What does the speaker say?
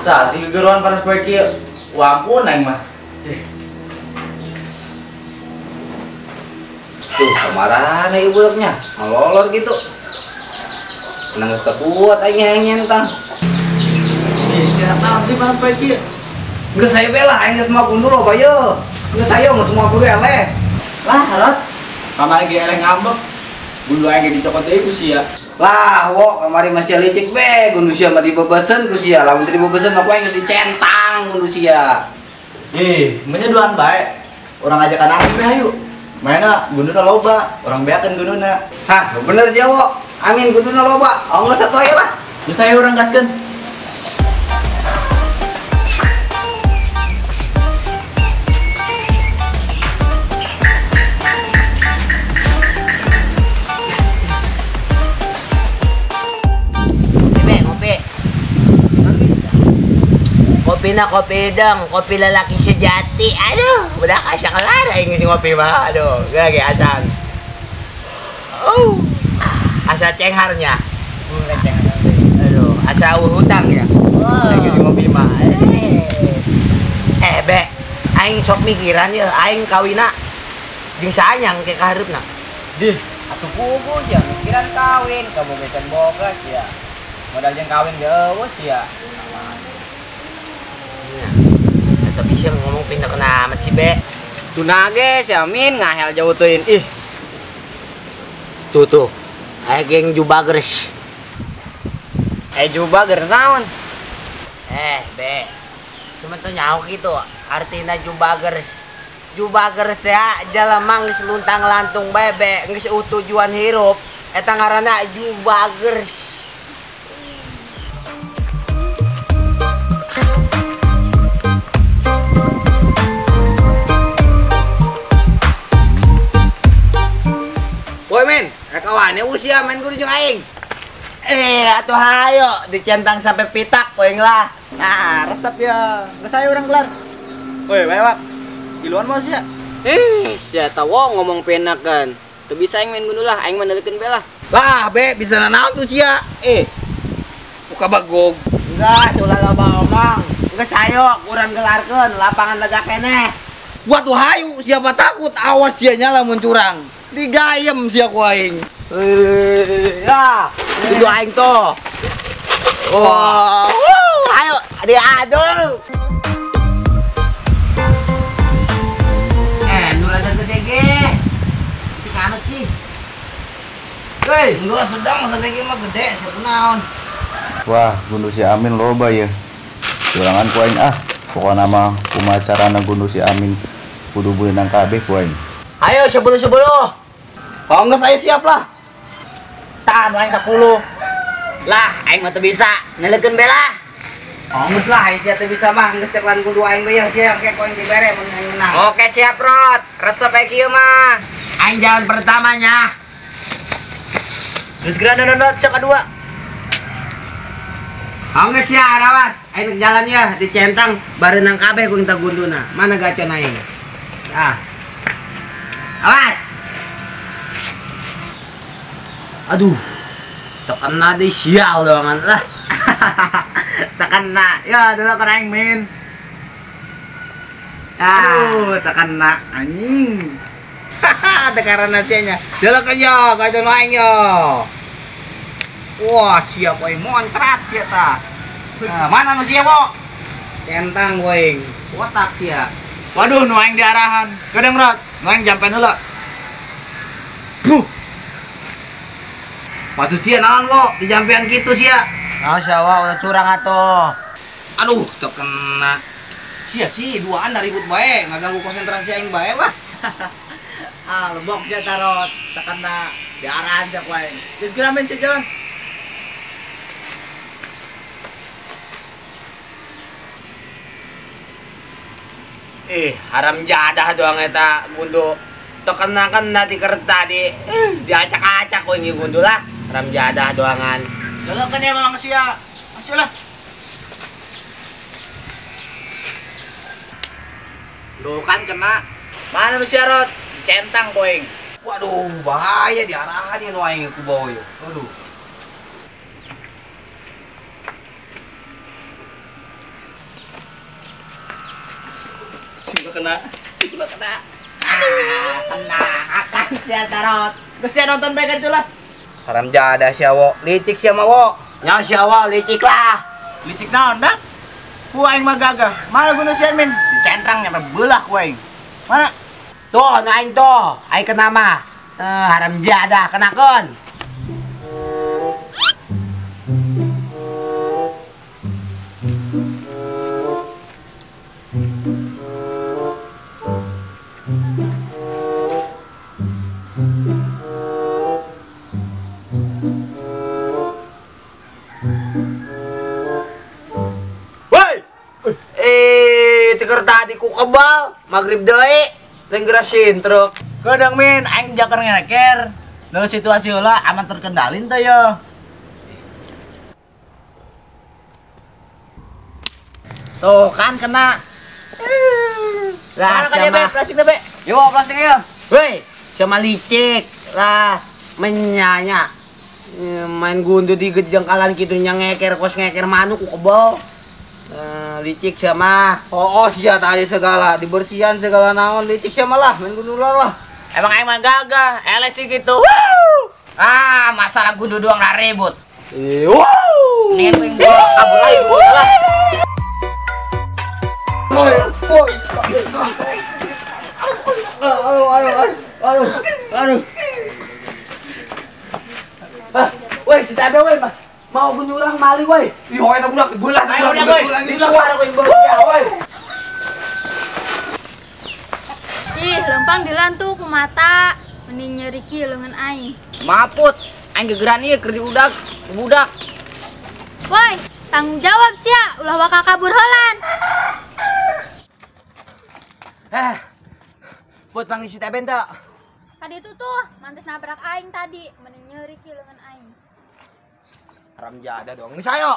Sa sih gegeruan panas poe kieu. Wah ampun aing mah. Tuh, kamarana ieu budaknya? Ngalolor gitu. Menang geus kuat aing hayang nyentang. Ih, sia naon sih panas poe kieu? Geus saya be lah, aing geus moal gundu loba ye. Geus ayo geus moal kudu eleh. Lah, Rot. Kamari ge eleh ngambek. Gundu aing ge dicokot deui ku sia. Lah, wo kamari masih licik be, gundu sia mah dibebesen ku sia. Lamun teu dibebesen mah ku aing dicentang gundu sia. Ih, menya duaan bae. Urang ajakan aing be hayu. Mainna gunduna loba, urang beakeun gunduna. Hah, bener sia wo. Amin gunduna loba. Oh, geus satu aya lah. Geus hayu urang gaskeun. Kopi na kopi dong, kopi lelaki sejati. Aduh, udah kasih kelar aing ngopi mah. Aduh, lagi asan. Oh, asa cengharnya. Aduh, asa hutang ya. Lagi ngopi mah. Eh, be, aing sok mikiran ya, aing kawina jeung saanyang ke kahareupna. Dih, atuh pugu sia mikiran kawin, kamu becan boga sia. Modal jeung kawin ge eueuh sia. Nah, tapi sih ngomong pindah kena amat sih be. Tunage si Amin ngahel jauh tuin ih. Tuh tuh, aya geng jubagers. Jubagers naon? Be, cuma tuh nyaho gitu artinya jubagers. Jubagers teh jelema geus luntang lantung bae be, geus tujuan hirup eta ngaranna jubagers. Woi men, kawannya usia main kudu jeung aing. Atuh hayo dicentang sampai pitak poing lah. Nah, resep ya. Geus hayu urang kelar. Woi, bae wak. Iluan mau sia. Ih, sia tawo ngomong penak kan. Teu bisa aing main gundu lah, aing mah neulekeun be lah. Lah, be bisa nanaon tuh sia. Buka bagog. Enggak, ulah loba omong. Geus hayo urang gelarkeun lapangan lega keneh. Waduh hayu, siapa takut? Awas sia nya lamun curang. Digayem sia ku aing. Ya, itu aing tuh. Oh, ayo diadu. Nu rada gede ge. Tik amat sih. Hei, enggak sedang masa ge mah gede, siapa naon. Wah, gundu si Amin loba ya. Curangan ku aing ah. Pokona mah kumaha carana gundu si Amin kudu beunang kabeh ku aing. Ayo 10-10. Oh, enggak saya siap lah. Tahan aing 10. Lah, aing mah teu bisa. Neulekeun be lah. Oh, geus lah, aing sia teu bisa mah, geus ceklan kudu aing bae sia engke ku aing dibere mun aing menang. Oke, siap, Rot. Resep aing kieu mah. Aing jalan pertamanya. Geus geura nonton sia kadua. Oh, geus sia arawas. Aing jalan ya dicentang bareunang kabeh ku minta gunduna. Mana gacon aing? Ah. Awas. Aduh, terkena di sial doangan lah. Terkena, ya dulu kan aing min. Aduh, terkena anjing. Tekaran nasinya. Dulu kan yo, gacon aing yo. Wah, siap aing montrat sia ta. Nah, mana nu sia, wo? Centang aing. Kotak sia. Waduh, nu aing diarahan. Kadang rot, nu aing jampen heula. Puh. Maksud sia naon wo? Dijampean kitu sia. Naon sia wo, ulah curang atuh. Aduh, terkena. Sia sih duaan ribut bae, ngaganggu konsentrasi aing bae lah. Ah, lebok sia tarot, terkena diarahan sia ku aing. Geus geura main sia jalan. Haram jadah doang eta gundu. Terkena kena di kereta di diacak-acak ku ini gundu lah. Haram jadah doangan. Dulu kan ya mamang sia. Masuk lah. Duh kan kena. Mana lu sia Rot? Centang poing. Waduh, bahaya diarahan ya nu aing ku bawa yo. Aduh. kena. Sikuna kena. Ah, kena akan sia tarot. Geus sia nonton bae kan lah. Haram jadah sia wo, licik sia mah wo. Nya sia wo licik lah. Licik naon dah? Ku aing mah gagah. Mana gunung si Amin? Dicentrang nyampe belah ku aing. Mana? Tuh, na aing tuh. Aing kena mah. Haram jadah kenakeun. Tiker tadi ku kebal, maghrib deui, lain gerasin truk. Keudang min, aing jakar ngeker. Nu situasi heula aman terkendali teh yo. Tuh kan kena. Lah sama plastik be. Yo plastik yo. Woi, sama licik lah menyanya. Main gundu di jengkalan kitu nya ngeker kos ngeker manuk ku kebal. Licik sama. Oh, sia tadi segala dibersihan segala naon licik sama lah main gundulan lah. Emang aing mah gagah, eleh sih gitu. Woo! Ah, masalah gundu doang lah ribut. Wow. Mendingan gue yang bawa kabur aja gundu lah. Woi, woi. Aduh, aduh, aduh, aduh. Ah, woi, si Tabe woi, mau gundu urang mali woi. Ih, hoy eta budak dibelah, dibelah, woi. Ih, lempang dilantu ku mata, mending nyeri kieu leungeun aing. Maput, aing gegeran ieu keur diudag, budak. Woi, tanggung jawab sia, ulah waka kabur heulan. Buat panggil si Teben teu? Tadi itu tuh, mantes nabrak aing tadi, mending nyeri kieu leungeun aing. Haram jadah dong, geus ayo.